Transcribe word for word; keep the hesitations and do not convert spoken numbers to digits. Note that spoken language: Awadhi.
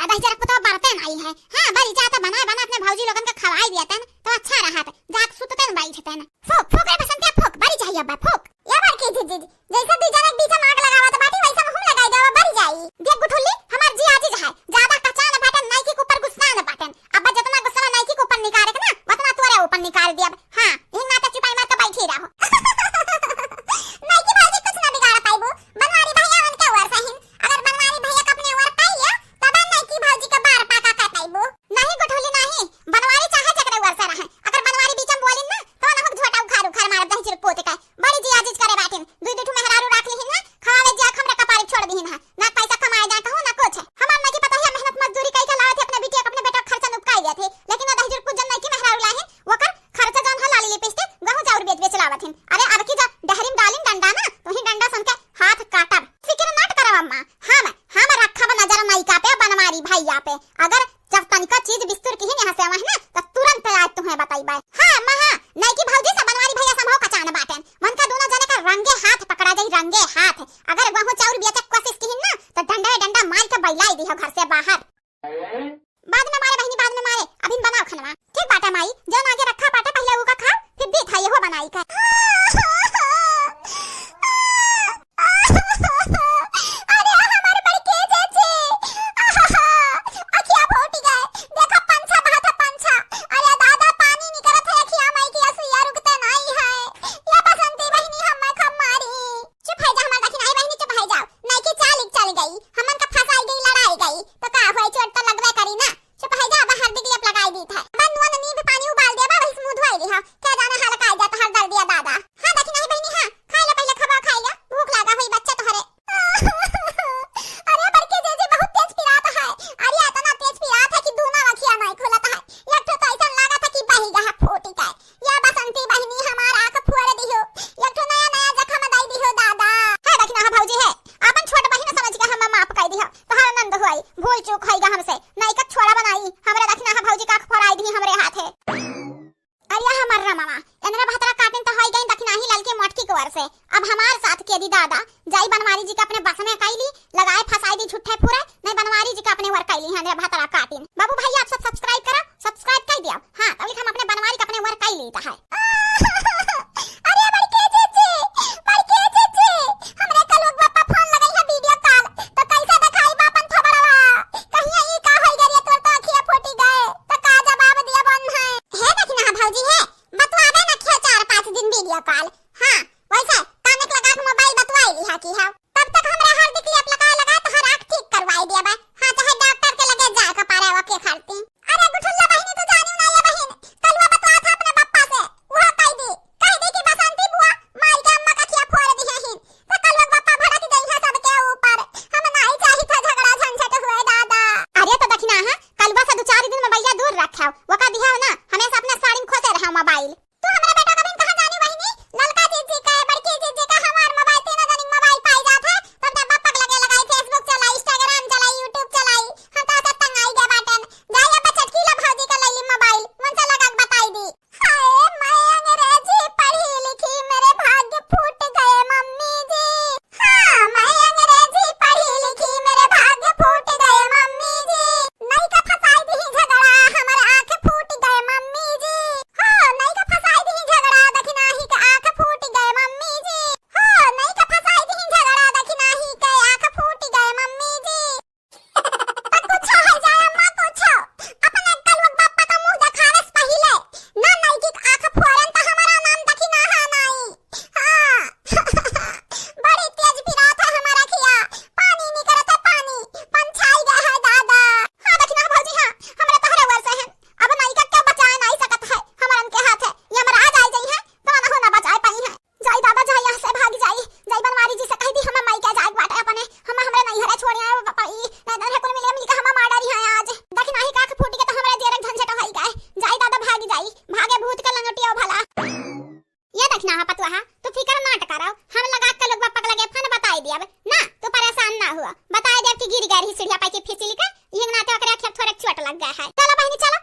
दहिजरा पुतवा बरते नाई है। हाँ, बरी जा त बनाए बना अपने भौजी लोगन के खवाई दिया तन, तो अच्छा रहत। जाके सुतते न बैठते न। फूक, फूक रे बसंतिया, फूक, बरी जाई अब, फूक। या बड़की जीजी, जैसे दुई जने के बीच में आग लगावत बाटी, वैसे में हम लगाई देवा, बरी जाई। देख गुठुल्ली, हमार जी आजिज है, ज्यादा कचान बाटन, नइकी के ऊपर गुस्सा न बाटन। अब जतना गुस्सा नइकी के ऊपर निकारे के ना, वतना तोरे ऊपर निकाल दियब। हाँ, यही नाते चुपाई मार के बैठी रहो। नइकी भौजी कुछ ना बिगाड़ पाइबू, बनवारी भैया उनके ओर से हिन। अगर बनवारी भैया के अपने ओर पाई लिया, तब नइकी भौजी के बार पाका कह पाइबू। नहीं गुठुल्ली नहीं, बनवारी चाहे जकरे ओर से रहे, अगर बनवारी बीच में बोलिन ना, तो ना झोटा उखाड़ उखाड़ मारब दही चिरपोत के। बड़ी जी आजिज करे बाटिन, दुई दुई ठो मेहरारू राख लिहिन है, खवावे जिया के हमरा कपारी छोड़ दिहिन है, ना पैसा कमाए जाए कहूँ ना कुछ। हमार नइकी पता है मेहनत मजदूरी कई के लावत है अपने बिटिया के, अपने बेटा के खर्चा नुपकाई देत है, लेकिन ना दही चिरपोत जन नइकी मेहरारू लाहिन, वकर खर्चा जौन है लाली लिपस्टिक, गहूँ चाउर बेच बेच लावत हिन। अरे अब की जा डहरी में डालिन डंडा ना, तो ही डंडा सन के हाथ काटब। फिक्र नाट करब अम्मा, हम, हम रखब नजर नइका पे बनवारी भैया पे। अगर जब तनिका चीज बिस्तुर किहिन यहाँ से वहाँ ना, तो तुरंत आज तुम्हें बताइबे। हाँ, महा, नइकी भौजी से बनवारी भैया समहो कचान बाटेन। मन का दोनों जने का रंगे हाथ पकड़ा जाई, रंगे हाथ। अगर वहू चाउर बिया के कोशिश किहिन ना, तो डंडा डंडा मार के बैलाई दिहो घर से बाहर। बाद में मारे बहिनी, बाद में मारे, अभी बनाओ खनवा। ठीक बाटे माई, जौन आगे रखा बाटे पहले ओका खाओ, फिर देत है यहो बनाई का। अरे हमार बड़के जीजी, अखिया फूट गए, देखा पंछा बहत है पंछा। अरे दादा पानी निकलत है अखिया माई की, असुइया रुकते नहीं है। या बसंती बहिनी हम खम मारी। चुप है जा हमार दखिनाही बहिनी, चुप है जाओ। नइकी चाल एक चल गई, हमन का फंसाई गई, लड़ाई गई, तो का हुआ, चोट तो लगबे करी ना। चुप है जा, अब हरदी के लेप लगाई दीत है। बन वन नींबू पानी उबाल देबा, वही से मुंह धोई लिहा। क्या जाने हाल का आ जाता हर दर्दिया दादा। हाँ दखिनाही बहिनी, हाँ, खाई ले पहले, खबा खाई ले, भूख लागा हुई बच्चा तोहरे। अरे बड़के जीजी बहुत तेज पिरात है। अरे इतना तेज पिरात है कि दूना अखिया नहीं खुलत है। एक ठो तो ऐसा लागत है कि बही गहा फूटी का। या बसंती बहिनी हमार आँख फोड़ दिहो, एक ठो नया नया जख्म दई दिहो दादा। है दखिनाहा भौजी है, आपन छोट बहिन समझ के हम माफ कई दिहो, तोहार नंद हुआई, भूल चूक होइगा हमसे, नइका छोड़ा बनाई, हमरे दखिनाहा भौजी का आँख फोड़ाई दी हमरे हाथे। अरे हमार रमवा, एनरे भतरा काटिन तो होई गई दखिनाही ललके मोटकी के ओर से, अब हमार साथ के दी दादा, जाई बनवारी जी के अपने बस में कई ली, लगाए फंसाई दी झूठे फुरे, नहीं बनवारी जी के अपने ओर कई ली, हाँ, एनरे भतरा काटिन। बाबू भाई आप सब subscribe करा, subscribe कई दिया। हाँ, तब हम अपने बनवारी के अपने ओर कई लीता है। अरे बड़के जीजी, बड़के जीजी, हमरे कलुआ बापा फोन लगाई है video call, तो कैसे देखाई बापन थोबड़वा? कहिया ई का होई गरिया तोर तो अखिया फूटी गए, तो का जवाब दिया बन है? हे दखिनाहा भौजी है, बतवावे न किया चार पाँच दिन video call। हाँ, वैसे कान के लगा के मोबाइल बतवाई लिहा की है। तब तक हमरा हरदी के लेप लगा लगा तोहर आँख ठीक करवाई दिया बा। हाँ, चाहे डॉक्टर के लगे जाए के पड़े ओके खातिर। अरे गुठुल्ला बहिनी, तू जानियो ना ये बहिन, कलुआ बतवा था अपने पप्पा से, वो कह दी, कह दी कि बसंती बुआ माई के अम्मा का खिया फोड़ दी है हिन। तो कलुआ पप्पा भड़क गई है सबके ऊपर। हम नहीं चाही था झगड़ा झंझट हुए दादा। अरे तो दखिनाहा, कलुआ से दो चार दिन मोबाइल दूर रखा, वो का दिया ना, हमेशा अपने साड़ी में खोसे रहा मोबाइल। तू हमरा बेटा का बिन कहाँ जानी बहिनी? ललका जीजी का, बड़की जीजी का, हमार मोबाइल, तीनों जनी मोबाइल पाई जात है। तब तक बापक लगे लगाई, Facebook चलाई, Instagram चलाई, YouTube चलाई। हम तो ऐसे तंग आई गए बाटन। जाई अब चटकीला भौजी का लैली मोबाइल, उनसे लगा के बताई दी। हाय, मैं अंग्रेजी पढ़ी लिखी, मेरे भाग्य फूट गए मम्मी जी। हाँ, मैं अंग्रेजी पढ़ी लिखी, मेरे भाग्य फूट गए मम्मी जी। नइका फंसाई दी झगड़ा, हमर आँख फूट गए मम्मी जी। हाँ, नइका फंसाई दी झगड़ा, दखिनाही के आँख फूट गए मम्मी जी। हाँ, नइका फंसाई दी झगड़ा, दखिनाही के आँख फूट गए मम्मी जी। तो कुछ है जाए अम्मा, कुछ। अपने कलुआ बापा का मुंह देखावे से पहिले ना नइकी के आँख फोड़न तो हमारा नाम दखिनाहा नाई। हाँ। बड़ी तेज पिरात है हमारा खिया। पानी निकरत है पानी। पंछाई गया है दादा। हाँ दखिनाहा भौजी, हाँ। हमरा तोहरे ओर से है। अब नइका के बचाए नाई सकत है। हमरन के हाथ है। ये हमरा आ जाए जाई है। तो ना हो ना बचाए पाई है। जाई दादा, जाई यहाँ से भाग जाई। जाई बनवारी जी से कह दी, हम माई के जाए बाटे अपने, हम हमरे नैहरे छोड़ आए बापा ई, नहीं तो कुल मिले मिलके हम मार डारी हैं आज। दखिनाही का आँख फूट के तो हमरे जेरक झंझट होई गए। जाई दादा, भाग जाई, भागे भूत के लंगटिया भला। ये दखिनाहा पतुआ, तू फिकर नाट करो, हम लगा के लोग बापा के लगे फोन बताई दियब ना, तू परेशान ना हुआ, बताई दियब कि गिर गए रही सीढ़िया पाई के फिसली के, ये नाते ओकरे आँख थोड़े चोट लग गए है। चलो बहिनी, चलो।